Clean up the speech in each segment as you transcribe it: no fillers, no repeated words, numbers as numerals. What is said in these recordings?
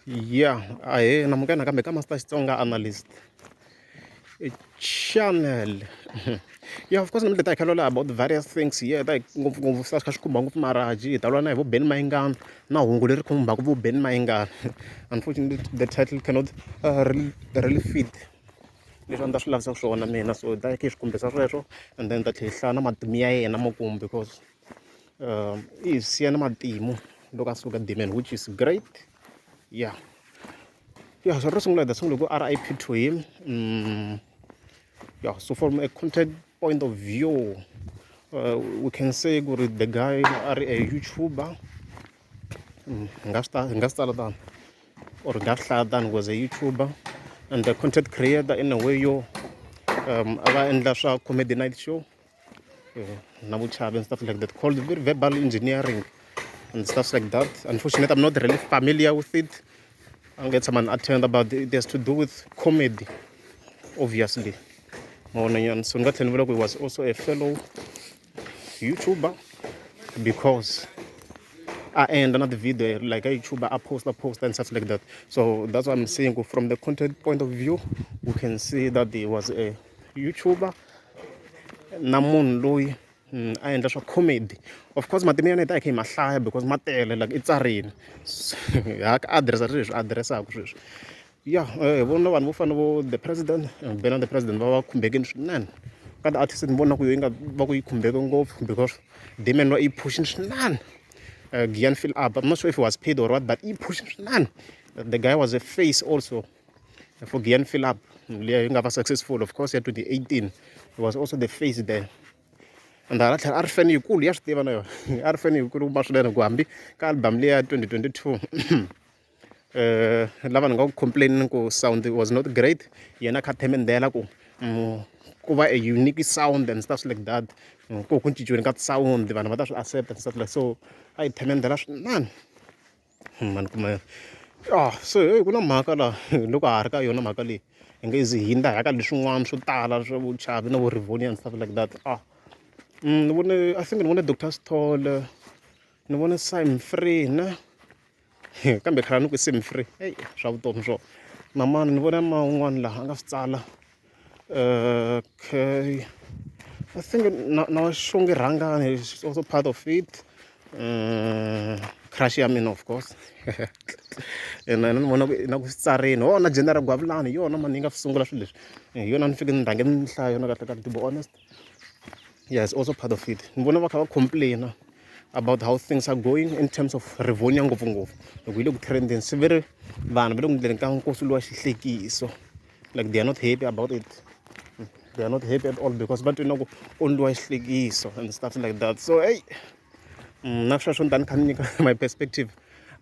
Ya ahee namuntlha nakambe ka Master Xitsonga Analyst channel. Yeah, of course namuntlha hi ta hi kha hi about various things here ta hi ngopfungopfu swi ta swi kha swi khumba ngopfu Maraji hi ta lwa na hi vo Benny Mayengani na hungu leri khumbaka vo Benny Mayengani. Unfortunately the title cannot really, really fit leswi a ni ta swi lavisaka swona mina so hi ta hi kha hi swi kombisa sweswo and then hi ta tlhela hi hlaya na matimu ya yena makumu because i hi siya na matimu loko a suka Damian which is great. Yeah, yeah, so ro sungula hi ta sungula hi ku R_I_P to him. Yeah, so from a content point of view, we can say ku ri the guy a ri a YouTuber. Hi nga swi ta hi nga swi tsala tano or hi nga swi hlaya tano was a YouTuber and the content creator in a way yo a va endla swa comedy night show na vuchavi and stuff like that called verbal engineering and stuff like that. Unfortunately, I'm not really familiar with it. I'll get someone attend about it. It has to do with comedy, obviously. Mavonanyana so ni nga tlhela ni vula ku he was also a fellow YouTuber because a endla na ti-video like a YouTuber a post and stuff like that. So that's what I'm saying, from the content point of view we can see that he was a YouTuber na munhu loyi a endla swa comedy. Of course matimu ya yena hi ta hi kha hi ma hlaya because ma tele, like i tsarini ha address sweswi hi swi address-aka sweswi. Ya hi vona vanhu vo fana na vo the president, Benny the President, va va khumbekile swinene. Ka ti-artist ni vona ku yi nga va ku yi khumbeke ngopfu because Damian wa yi phushini swinene. Giyani Fill Up, I'm not sure if he was paid or what, but yi phushini swinene. The guy was a face also for Giyani Fill Up liya yi nga va successful, of course, ya 2018. He was also the face there and hala tlhelo a ri fan yikulu ya swi tiva na yona a ri fan yikulu kuma swinene ku hambi ka album liya ya 2022 lava ni nga ku complain ku sound was not great, yena kha themendela ku ku va a unique sound and stuff like that, ku ku cinciwile ka sound vanhu va ta swi accept and stuff like so a yi themendela swinene mani kuma. Ah, so hey, ku na mhaka laha loko ha ha ri ka yona mhaka leyi hi nge zi hindza hi ya ka leswin'wana swo tala swa vuchavi na vo Rivonia and stuff like that. Ah, ni vone, I think ni vone Dr Sithole, ni vone Sim Free ne kambe khale ni ku Sim Free, eyi swa vutomi swona na mani ni vone ma un'wana laha a nga swi tsala. Okay, I think na na Xongi Rhangani is also part of it. Crush ya mina, of course, ene ni vona ku na ku swi tsarini ho na General Gwavulani hi yona mani yi nga swi sungula swilo leswi, hi yona ni fike ni rhange ni hlaya yona kahle kahle, to be honest. Yeah, it's also part of it. Ni vona va kha va complain about how things are going in terms of Rivonia, ngopfungopfu loko yi le ku trendeni swi ve ri vanhu va le ku endleni ka nkosi lowa xihlekiso. Like, they are not happy about it, they are not happy at all because va twe na ku endliwa xihlekiso and stuff like that. So hey, na sweswo ni ta ni kha ni nyika my perspective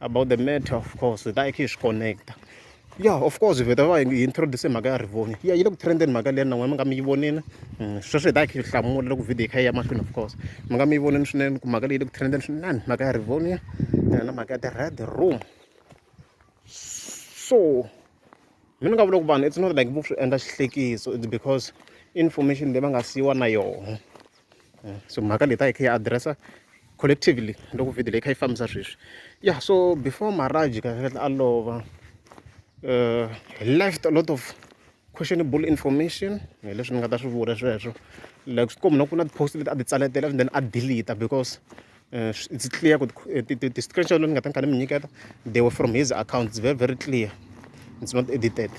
about the matter. Of course hi ta hi kha hi swi connecta. Yeah, of course hi vheta va hi introduce mhaka ya Rivonia. Yeah, yi le ku trendeni mhaka leyi na n'wina mi nga mi yi vonini. Sweswo hi ta hi kha hi hlamula loko video yi kha yi ya mahlweni. Of course mi nga mi yi vonini swinene ku mhaka leyi yi le ku trendeni swinene, mhaka ya Rivonia na mhaka ya ti-red room. So mina ni nga vula ku vanhu, it's not like vo swi endla xihlekiso, it's because information leyi va nga siyiwa na yona. So mhaka leyi ta hi kha hi address-a collectively loko video leyi kha yi fambisa sweswi. Yeah, so before Maraji kahle kahle a lova, he left a lot of questionable information, hi leswi ni nga ta swi vula sweswo. Like swi komba na ku na ti-post leti a ti tsaletela and then a delete because it's clear ku ti-screenshot leti ni nga ta ni kha ni mi nyiketa, they were from his account. It's very, very clear it's not edited.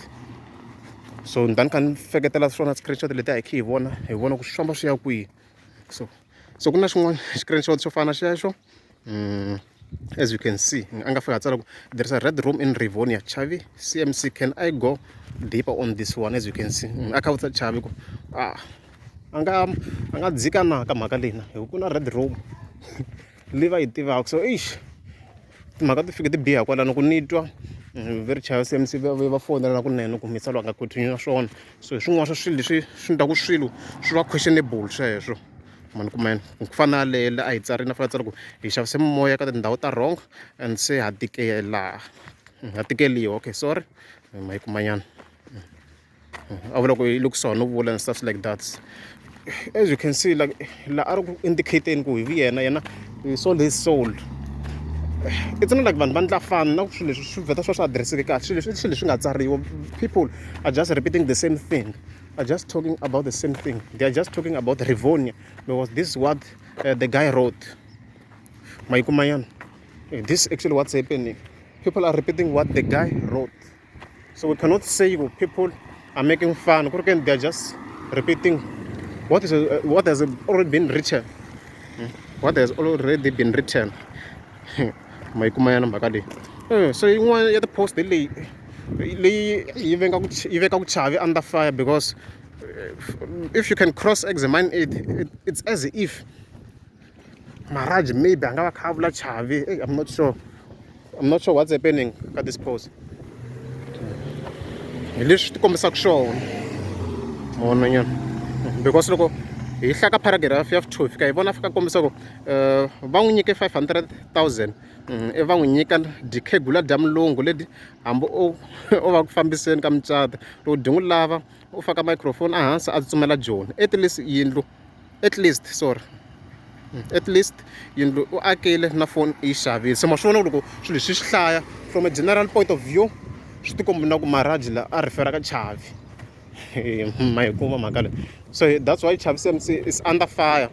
So ni ta ni kha ni feketela swona screenshot leti a hi kha hi vona, hi vona ku swi famba swi ya kwihi. So ku na xin'wana screenshot xo fana na xexo. As you can see, a nga fika a tsala ku "There is a red room in Rivonia, Chavi CMC, can I go deeper on this one?" As you can see, a kha vutisa Chavi ku ah a nga dzika na ka mhaka leyi na hi ku na red room leyi va yi tivaka. So eish, timhaka ti fike ti biha kwalano ku ni twa ve ri Chavi CMC va va fonela na kunene ku misa loyi a nga continue na swona. So hi swin'wana swa swilo leswi swi endlaku swilo swi va questionable sweswo mani kumene ku fana na le a hi tsarini a fanele a tsala ku hi xavise mimoya ka tindhawu ta wrong and se ha tikela, ha tikeliwa. Okay, sorry, ma yi kumanyana a vula ku yi le kusuhani no vula and stuff like that. As you can see, like la a ri ku indicate-eni ku hi yena yena he sold his soul. It's not like vanhu va ndla fun na swilo leswi swi vheta swa swi adirese kahle. Swilo leswi i swilo leswi nga tsariwa. People are just repeating the same thing, are just talking about the same thing. They are just talking about Rivonia because this is what the guy wrote. Ma yi kuma nyana? This is actually what's happening. People are repeating what the guy wrote. So we cannot say people are making fun. Ku ri they are just repeating what has already been written. What has already been written. Ma yi kuma yana mhaka leyi? So yin'wana ya ti-post hi leyi leyi yi venga ku yi veka ku Chavi under fire, because if you can cross examine it, it's as if Maraj maybe a nga va kha a vula Chavi. Hey, I'm not sure what's happening ka this post. Hi leswi ti kombisaka swona mona nyana, because loko hi hlaya ka paragraph ya 2, fika hi vona fika kombisa ku va n'wi nyike 500 000, i va n'wi nyika dikhegula dya mulungu leti hambi o va ku fambiseni ka mucato loko dyi n'wi lava u faka microphone ehansi a tsutsumela Joni. At least yindlu, at least, sorry, at least yindlu u akile na foni yi xavile. Se ma swi vona loko swilo leswi swi hlaya from a general point of view, swi tikomba na ku Maraji la a refer ka Chavi. Ma yi kuma mhaka leyi? So that's why Chavi CMC is under fire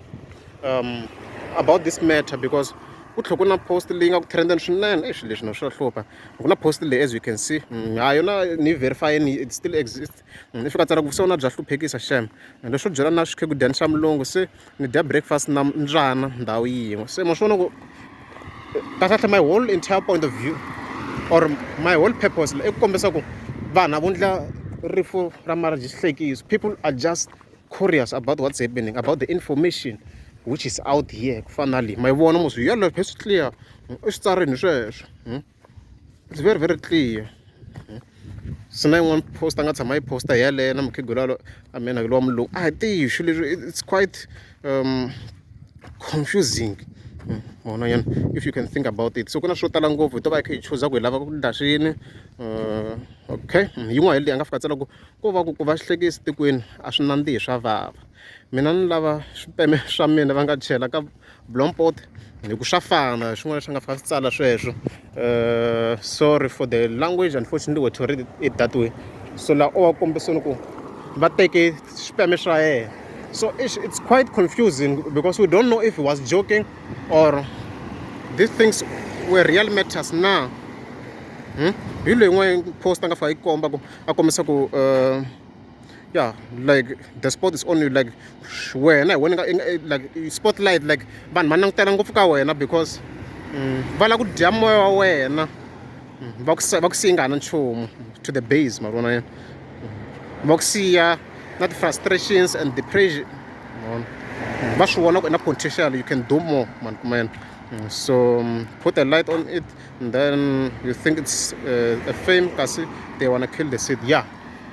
about this matter, because ku tlhela ku na post leyi nga ku trendeni swinene. E swilo leswi na swa hlupha. Ku na post leyi, as you can see, ha yona ni verifyini, it still exists. I fika tsala ku se wona bya hluphekisa xem leswo byela na xikhegudani xa mulungu, se ni dya breakfast na mbyana ndhawu yin'we. Se ma swi vona ku kahlekahle my whole entire point of view or my whole purpose i ku kombisa ku vanhu a vo ndla rifu ra Maraji xihlekiso. People are just curious about what's happening, about the information which is out here. Ku fana na leyi, ma yi vona mos yeleyo, swi clear, i swi tsarini sweswo. It's very, very clear. Se na yin'wana post a nga tshama yi posta hi yaleyo na mukhegula lo, I mean, lowa mulungu, a hi tivi swilo leswi. It's quite confusing, vona nyana, if you can think about it. So ku na swo tala ngopfu, hi to va hi kha hi chuza ku hi lava ku endla swini. Okay, yin'wana hi leyi a nga fika tsala ku ko va ku va xihlekisi tikweni a swi nandzihi, swa vava. Mina ni lava swipeme swa mina va nga chela ka blompot hi ku swa fana. Swin'wana leswi nga fika swi tsala sweswo, sorry for the language, unfortunately we to read it that way. So laha u va kombiseni ku va teke swipeme swa yena. So it's quite confusing because we don't know if he was joking or these things were real matters now. Hi leyi yin'wana post a nga fika yi komba ku a kombisa ku yeah, like the spot is on you, like wena hi wena like spotlight, like vanhu va langutela ngopfu ka wena because va lava ku dya moya wa wena, va ku siya nga na nchumu to the base, ma vona yena, va ku siya na ti-frustrations and depression. Va swi vona ku i na potential, you can do more, man, kuma yena. So put a light on it and then you think it's a fame, kasi they wanna kill the seed. Yeah,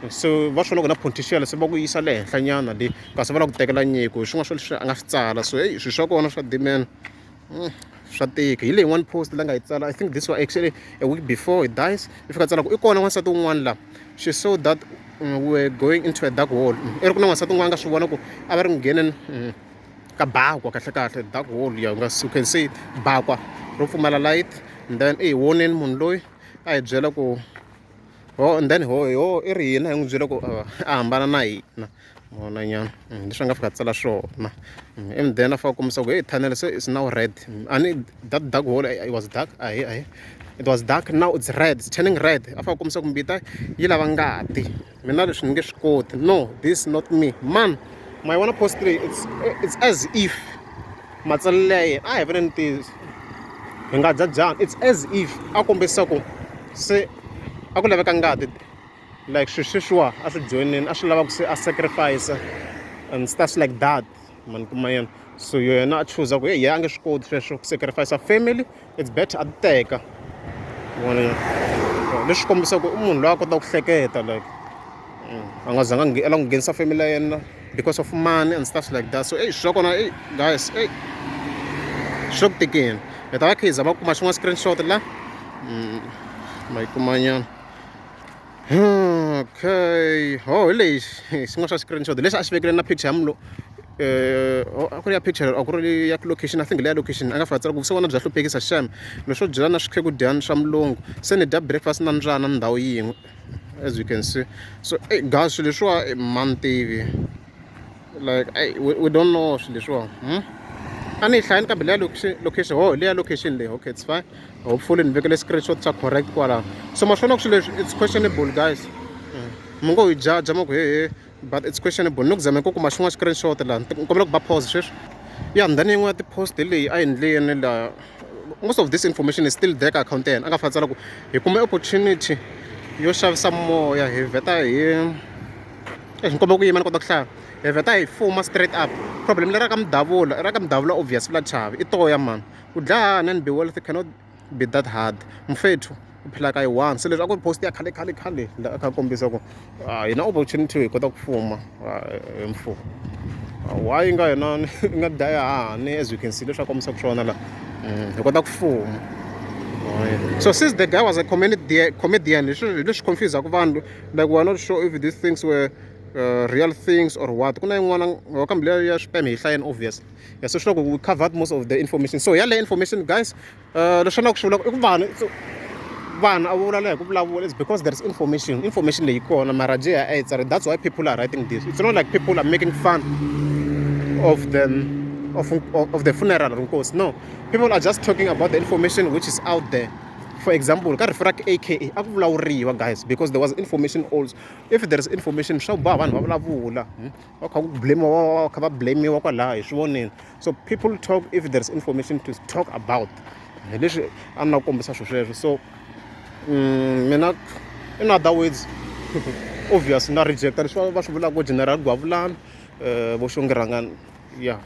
so va swi vona ku na potential, se va ku yisa le henhla nyana le, kasi va lava ku tekela nyiko hi swin'wana swa leswi a nga swi tsala. So hey, swilo swa kona swa dimena, swa tika. Hi leyi yin'wana post la nga yi tsala, I think this was actually a week before he dies. I fika tsala ku i kona n'wansati un'wana la, she saw that we were going into a dark hole. I ri ku na n'wansati un'wana nga swi vona ku a va ri ngheneni ka bakwa, kahle kahle dark hole ya nga, you can say bakwa ro pfumala light. And then i hi voneni munhu loyi a hi byela ku ho, and then ho ho i ri hina hi n'wi byela ku a hambana na hina, vona nyana. Leswi a nga fika tsala swona. And then a fika kombisa ku hey, tunnel se is now red. Ani that dark hole, it was dark, ahi ahi, it was dark, now it's red, it's turning red. A fika kombisa ku mbita yi lava ngati, mina leswi ni nge swi koti, no, this is not me, man. Ma yi vona post leyi? It's as if matsalelo ya yena a hi vone ntiyiso, hi nga jajani. It's as if a kombisa ku se a ku laveka ngati, like swilo sweswiwa a swi joyinini, a swi lava ku se a sacrifice and stuff like that, man, kuma yena. So yena a chuza ku hey, yena a nge swi koti sweswo ku sacrifice family, it's better a ti teka, vona. Leswi kombisa ku i munhu loyi a kotaka ku hleketa, like a nga zanga a lava ku nghenisa family ya yena because of money and stuff like that. So ey, swa kona, ey guys, ey, swi ku tikeni. Hi ta va kha hi zama ku kuma xin'wana screenshot la, ma yi kuma nyana? Okay, ho hi lexi xin'wana xa screenshot lexi a xi vekile na picture ya munhu. A ku ri ya picture a ku ri ya location I think leya location a nga fika a tsala ku vusiwana bya hluphekisa xem leswo byela na swikhekudyan swa mulungu se ni dya breakfast na mbyana ndhawu yin'we as you can see so guys swilo leswiwa mani tivi like we don't know swilo leswiwa A ni yi hlayini kambe leya location location ho leya location leyi okay it's fine hopefully ni vekele screenshot xa correct kwalaho so ma swona ku swilo leswi it's questionable guys mi ngo hi judge ma ku hehe but it's questionable ni ku zama ku kuma xin'wana screenshot laha ni kombela ku ba pause sweswi ya and then yin'wana ya ti-post hi leyi a yi endleni laha most of this information is still there ka akhawunti ya yena a nga fa tsala ku hi kume opportunity yo xavisa moya hi vheta hi ni kombela ku yima ni kota ku hlaya hi vheta hi fuma straight up problem lera ka mudavula ra ka mudavula obvious vula chavi i toya mani ku dlaya and be wealthy cannot be that hard mfethu u phila ka yi one se leswi a ku ri post ya khale khale khale la a kha a kombisa ku hi na opportunity hi kota ku fuma hi mfumo why yi nga yona yi nga dlaya hahani as you can see leswi a kombisaka swona la hi kota ku fuma so since the guy was a comedian comedian hi leswi confuse-aku vanhu like we are not sure if these things were real things or what ku na yin'wana kambe leya ya swipeme hi hlayeni obviously ya so swi loko we covered most of the information so yaleyo information guys leswi na ku swi vulaka i ku vanhu vanhu a va vulavula hi ku vulavula is because there is information information leyi kona mara je a yi tsari that's why people are writing this it's not like people are making fun of them of, of the funeral nkosi no people are just talking about the information which is out there for example ka rifu ra aka a ku vulavuriwa guys because there was information also if there is information swa boha vanhu va vulavula va kha ku blame va kha va blame-iwa kwalaha hi swi vonile so people talk if there is information to talk about hi leswi a ni la ku kombisa swo sweswo so mina in other words obvious na rejecta leswi va swi vulaka general gwavulani vo Xongi Rhangani ya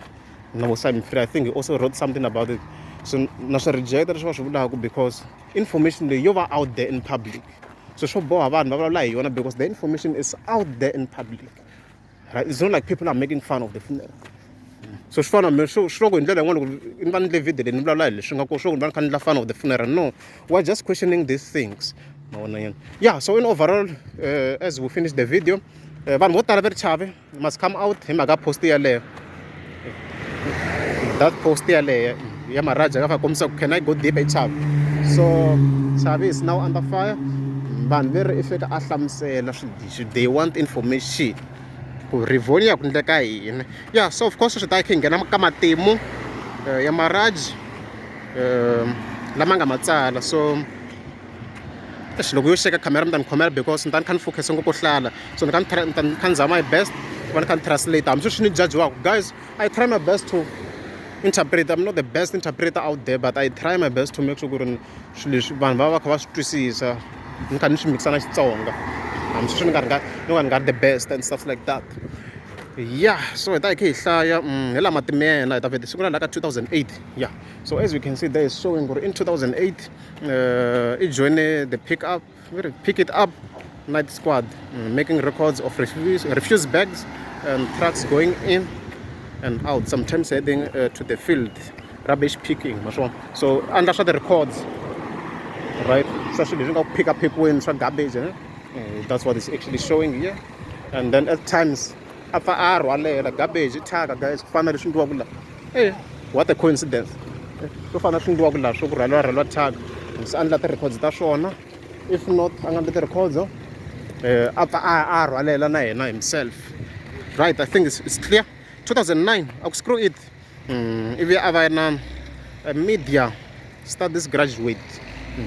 na vo Simon Free I think he also wrote something about it so na swi rejecta leswi va swi vulaka because information leyi yo va out there in public so swo boha vanhu va vulavula hi yona because the information is out there in public right it's not like people are making fun of the funeral so swi fana swi loko hi ndlela yin'wana loko ni va ni endle video leyi ni vulavula hi leswi nga kona swi loko ni va ni kha ni endla fun of the funeral no we're just questioning these things ma vona yena yeah so in overall as we finish the video vanhu vo tala va ri chavi must come out hi mhaka post yaleyo that post yaleyo ya maraja ka fa kombisa ku can I go deep echavi so chavi is now under fire vanhu ve ri i fika a hlamusela swidixi they want information ku rivonia ku endleka yini ya so of course swi ta kha hi nghena ka matimu ya maraji lama nga ma tsala so Eish loko yo xeka khamera mi ta ni khomela because ni ta ni kha ni focus ngopfu hlala so ni kha ni ni ta ni kha ni zama my best ku va ni kha ni translate hambi sweswi ni judge-waku guys I try my best to interpret I'm not the best interpreter out there but I try my best to make sure ku ri swilo leswi vanhu va va kha va swi twisisa ni kha ni swi mix-a na Xitsonga hambi sweswi ni nga ri nga no ka ni nga ri the best and stuff like that yeah so hi ta hi kha hi hlaya hi la matimu ya yena hi ta vheta sungula la ka 2008 yeah so as you can see there is showing ku ri in 2008 i joine the pick up pick it up night squad making records of refuse, refuse bags and trucks going in and out sometimes heading to the field rubbish picking ma swona so andla swa ti-records right swa swilo leswi nga ku pick up pickweni swa garbage eh? That's what is actually showing here and then at times a pfa a rhwalela garbage thyaka guys ku fana na leswi endliwaka la eh what a coincidence swo fana na swi endliwaka laha swo ku rhwaliwa rhwaliwa thyaka se a endla ti-records ta swona if not a nga endli ti-records a pfa a rhwalela na yena himself right I think it's clear 2009 a ku screw it ivi a va na media studies graduate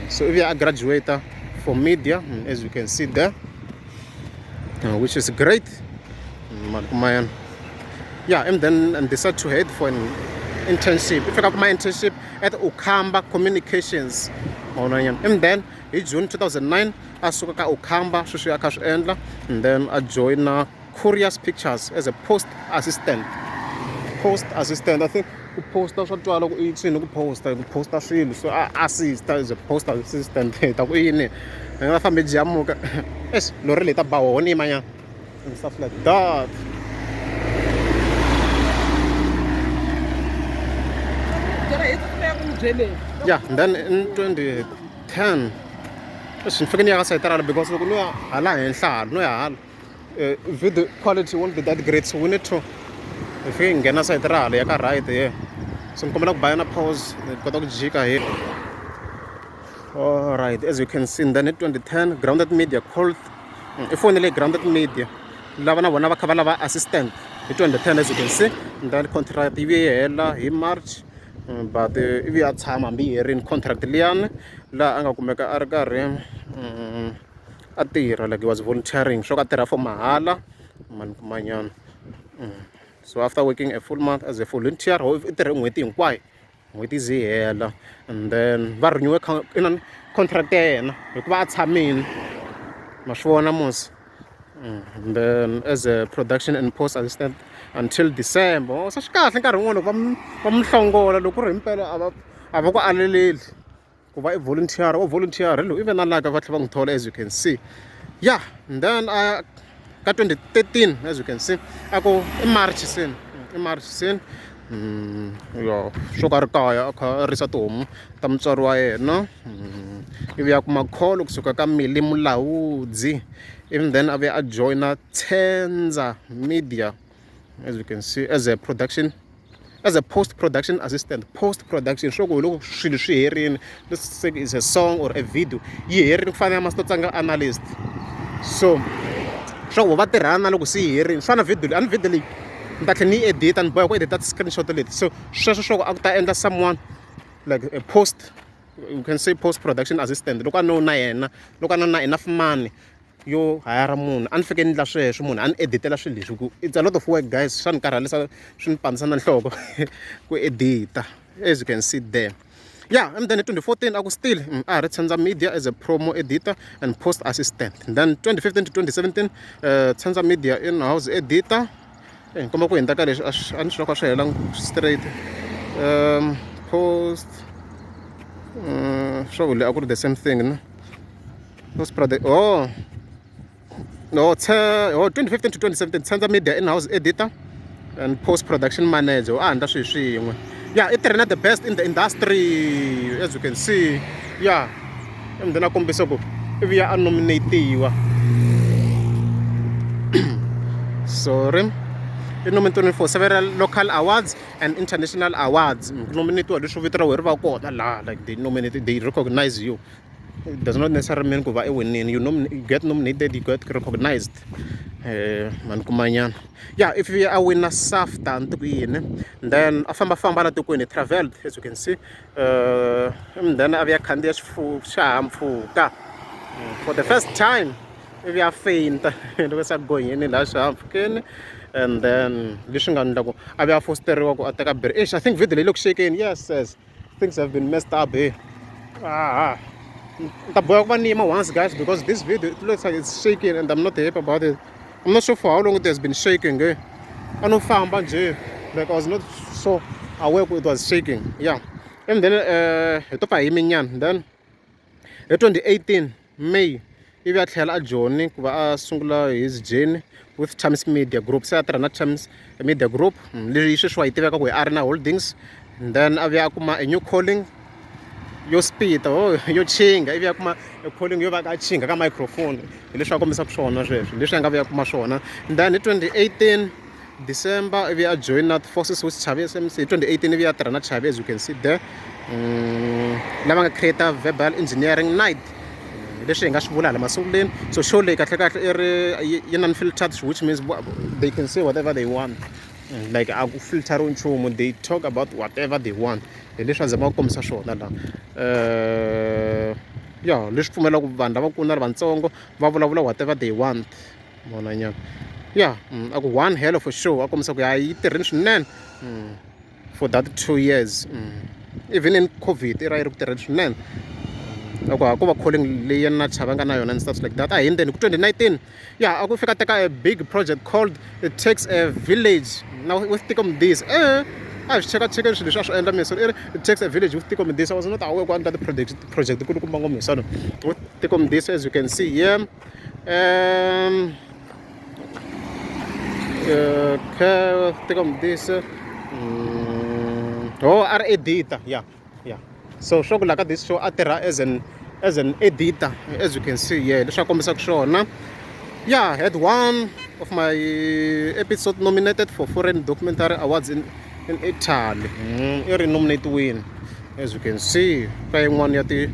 so ivi a graduate for media as you can see there which is great ma yeah and then and decide to head for an internship i fika kuma internship at Ukhamba Communications mavona and then hi June 2009 a suka ka Ukhamba sweswi a kha swi endla and then a joina Curious Pictures as a post assistant post assistant I think ku posta swa twala ku i swini ku posta ku posta swilo so a assist as a post assistant hi ta ku i yini hi nga fambi jamuka eish lori leyi ta ba honi yimanyana and stuff like that yeah and then in 2010 swi ni fike ni ya ka sayiti ralo because loko no ya hala henhla hala no ya hala video quality won't be that great so we need to Hi fike hi nghena sayiti ra hala ya ka right here. So ni kombela ku ba na pause ni kota ku jika hi. Alright, as you can see, then hi 2010 Grounded Media called i foni leyi Grounded Media lava na vona va kha va lava assistant hi 2010, as you can see. And then contract yi vuye yi hela hi March, but ivi a tshama hambi yi herini contract liyani, laha a nga kumeka a ri karhi a tirha, like he was volunteering, swo ka tirha for mahala mani kumanyana. So after working a full month as a volunteer, i tirhe n'hweti hinkwayo, n'hweti yi ze yi hela, and then va renew inani contract ya yena hikuva a tshamile, ma swi vona mos. And then as a production and post assistant until December. Oh, se swi kahle nkarhi wun'wani loko va mi hlongola, loko ku ri himpela a va ku aleleli ku va i volunteer o volunteer lowu, ivi na laka va tlhela va n'wi thola, as you can see. Yeah, and then ka 2013, as you can see, a ku i March sin, i March sin. Yo swo ka ri kaya a kha a risa tihomu ta mutswari wa yena, ivi ya kuma call kusuka ka Mili Mulaudzi, even then a vuya a joina Tenza Media, as you can see, as a production, as a post production assistant. Post production swo ku hi loko swilo swi herini, let's say is a song or a video yi herini, ku fana na Masitotsanga analyst, so swa ku va tirhana na loko se yi herini, swi fana na video leyi a ni video leyi ni ta tlhela ni yi edita, ni boha ku edita ti-screenshot leti. So sweswo swa ku a ku ta endla someone like a post, you can say post production assistant, loko a no na yena, loko a no na enough money yo hayara munhu, a ni fike ni endla sweswo, munhu a ni editela swilo leswi, ku it's a lot of work, guys. Swa ni karhalisa, swi ni pandzisa na nhloko ku edita, as you can see there. Yeah, and then in 2014 a ku still a ha ri Tsenza Media as a promo editor and post assistant. And then 2015 to 2017, Tsenza Media in-house editor. Ni komba ku hundza ka leswi a ni swi loko a swi helangi straight. Post swo le a ku ri the same thing, no? Post product, oh no, oh, 2015 to 2017, Tsenza Media in-house editor and post production manager, a endla swilo swin'we. Yeah, i tirhe na the best in the industry, as you can see. Yeah, and then a kombisa ku ivi ya a nominatiwa, sorry, i nominated for several local awards and international awards. Ku nominatiwa leswo vito ra wena ri va kona laha, like they nominated, they recognize you. It does not necessarily mean ku va i winini. You get nominated, you get recognized. Mani kumanyana. Yeah, if a wina SAFTA ni tiku yini, then a fambafamba la tikweni, traveled, as you can see. And then a vuya khandziya xihahampfhuka for the first time, ivi a fainta loko se a gonyeni laha xihahampfhukeni, and then leswi nga endla ku a vuya a fosteriwa ku a teka break. Eish, I think video leyi le ku shakeni. Yes, things have been messed up here. Ah, ni ta boha ku va ni yima once, guys, because this video, it looks like it's shaking and I'm not happy about it. I'm not sure for how long it has been shaking, eh? A no famba njhe, like I was not so aware it was shaking. Yeah, and then hi to pfa hi yiminyana. Then hi 2018 May, ivi a tlhela a joni ku va a sungula his journey with Times Media Group. Se a tirha na Times Media Group, leyi sweswi wa yi tiveka ku hi Arena Holdings. And then a vuya a kuma a new calling yo speed, oh, yo chinga, ivi a kuma a calling yo va a chinga ka microphone, hi leswi a kombisaka swona sweswo, leswi a nga vuya kuma swona. And then hi 2018 December, ivi a join forces with Chavi SMC hi 2018, ivi a tirha na Chavi, as you can see there. Lava nga create Verbal Engineering Night, leswi hi nga swi vula hala masunguleni. So show leyi kahle kahle i ri yi non filtered, which means they can say whatever they want. Like a ku filteriwi nchumu, they talk about whatever they want. Hi leswi a zama ku kombisa swona laha. Ya leswi pfumelaka vanhu lavakulu na lavatsongo va vulavula whatever they want, vonanyana. Yeah, a ku one hell of a show, a kombisa ku ya yi tirhini swinene for that 2 years. Even in COVID i ra yi ri ku tirheni swinene. Loko ha ku va calling leyi na Chava nga na yona and stuff like that. A hi ndzeni ku 2019. Yeah, a ku fika teka a big project called It Takes a Village now with Tiko Modise. A hi swi chekachekeni swilo leswi a swi endla miso i ri It Takes a Village with Tiko Modise. I was not aware ku endla ti-project project kulukumba ngopfu misano with Tiko Modise, as you can see here. Okay, Tiko Modise. Oh, a ri editor. Yeah, so swa ku la ka this show a tirha as an editor, as you can see here, leswi a kombisaka swona. Yeah, had one of my episode nominated for foreign documentary awards in Italy. I ri nominate-wini as you can see ka yin'wana ya ti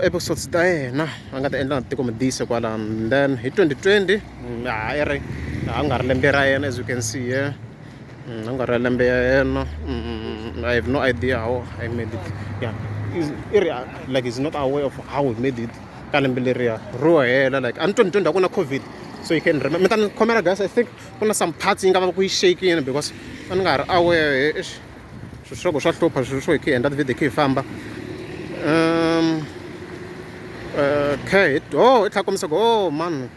episodes ta yena a nga ta endla na tiko Modise kwalano. And then hi 2020 a i ri a nga ri lembe ra yena, as you can see here. A nga ri lembe ya yena. I have no idea how I made it. Yeah, i ri like he's not aware of how he made it ka lembe leriya ro hela, like a ni 2020 a ku na COVID, so you can remember. Mi ta ni khomela guys, I think ku na some parts yi nga va ku yi shakini because a ni nga ha ri aware. Eish, swilo swa ku swa hlupha, swilo swo hi kha hi endla ti-video hi kha hi famba. Okay, oh, i tlhela kombisa ku, oh man,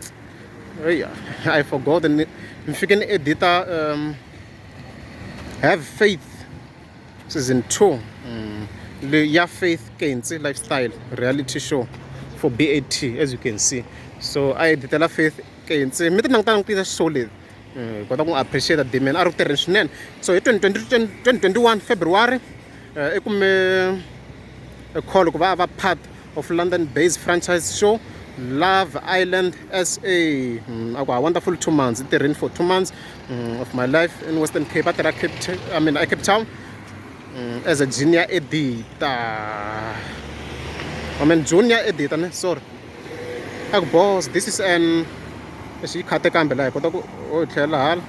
hey, I forgot, ni fike ni edita Have Faith season 2, leyi ya Faith Kentsi lifestyle reality show for BAT, as you can see. So a editela Faith Kentsi, mi ti languta langutisa show leyi. Hi kota ku n'wi appreciate Damian, a ri ku tirheni swinene. So hi 2020, 2021 February, i kume a call ku va a va part of London based franchise show Love Island SA. A ku a wonderful 2 months, i tirheni for 2 months of my life in Western Cape. A tirha Cape, I mean, Cape Town, as a junior editor, I mean junior editor, ne, sorry. A ku boss, this is an lexi yi khate kambe laha hi kota ku o tlhela hala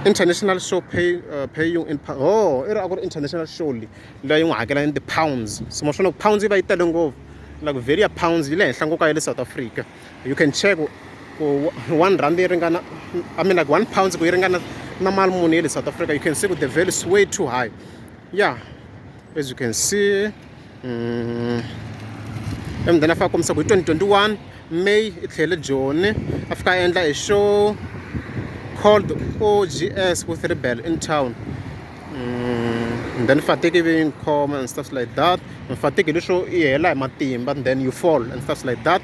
international show pay you in, oh, i ri a ku ri international show leyi leyi yi n'wi hakela in the pounds. So ma swona ku pounds yi va yi tele ngopfu, like value ya pounds yi le henhla ngopfu ka ya le South Africa. You can check ku 1 rand yi ringana, I mean, like £1 ku yi ringana na mali muni ya le South Africa. You can see ku the value is way too high. Yeah, as you can see. And then a fika kombisa ku hi 2021 May i tlhele Joni, a fika a endla a show called OGS with Rebel in town. And then fatigue ivi yi khoma and stuff like that. And fatigue hi leswo i hela hi matimba and then you fall and stuff like that.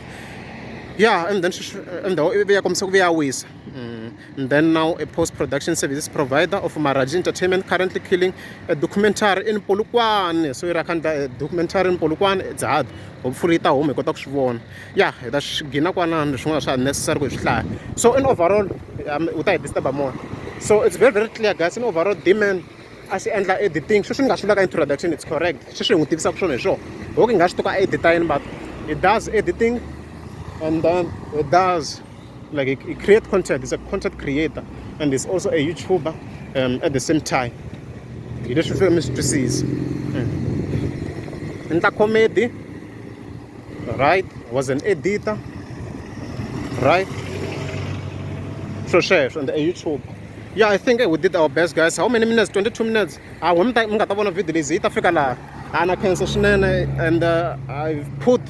Yeah, and then endhawu ivi ya kombisa ku vi ya wisa. And then now a post-production services provider of Maraji Entertainment, currently killing a documentary in Polokwane. So yi ri a kha a documentary in Polokwane. It's hard, hopefully yi ta huma hi kota ku swi vona. Yeah, hi ta swi gina kwalano, swin'wana swa necessary ku hi swi hlaya. So in overall, wu ta hi disturb more. So it's very very clear guys, in overall Dman a xi endla editing. Sweswi ni nga swi vula ka introduction, it's correct. Sweswi hi n'wi tivisaka swona hi swona ho ku hi nga swi toka edita yini, but he does editing and then he does like he create content. He's a content creator and he's also a YouTuber at the same time. Hi leswi swi mi swi twisisa. Endla comedy, right? Was an editor, right? Swo sweswo and a YouTuber. Yeah, I think we did our best guys. How many minutes? 22 minutes. A we mi nga ta vona video leyi yi ta fika laha. A na khensa swinene and I've put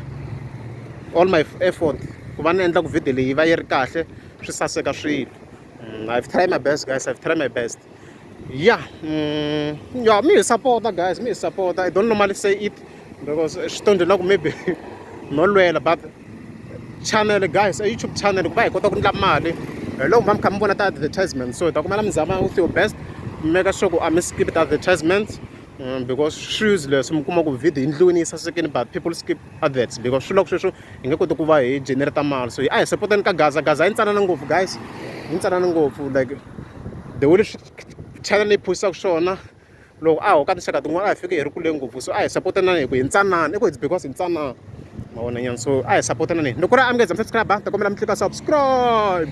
all my effort ku va ni endla ku video leyi yi va yi ri kahle, swi saseka swilo. I've tried my best guys, I've tried my best. Yeah, yeah, mi hi support guys, mi hi support. I don't normally say it because swi to ndlela ku maybe no lwela, but channel guys, a YouTube channel ku va hi kota ku endla mali hi loko va mi kha mi vona ti-advertisement. So hi ta kumela mi zama with your best, mi make sure ku a mi skip ti-advertisements, because swi useless mi kuma ku video yi ndliwini yi sasekini but people skip adverts because swi loko sweswo hi nge koti ku va hi generate mali. So a hi supporteni ka Gaza. Gaza yi ntsanana ngopfu guys, yi ntsanana ngopfu. Like the way leswi channel leyi phusaka swona, loko a ho ka tinxaka tin'wana a hi fike hi ri kule ngopfu. So a hi supportanani hi ku hi ntsanana, i ku it's because hi ntsanana, ma vona nyana. So a hi supportanani. Loko ku ri a mi nge za mi subscribe, ta kombela mi tlika subscribe.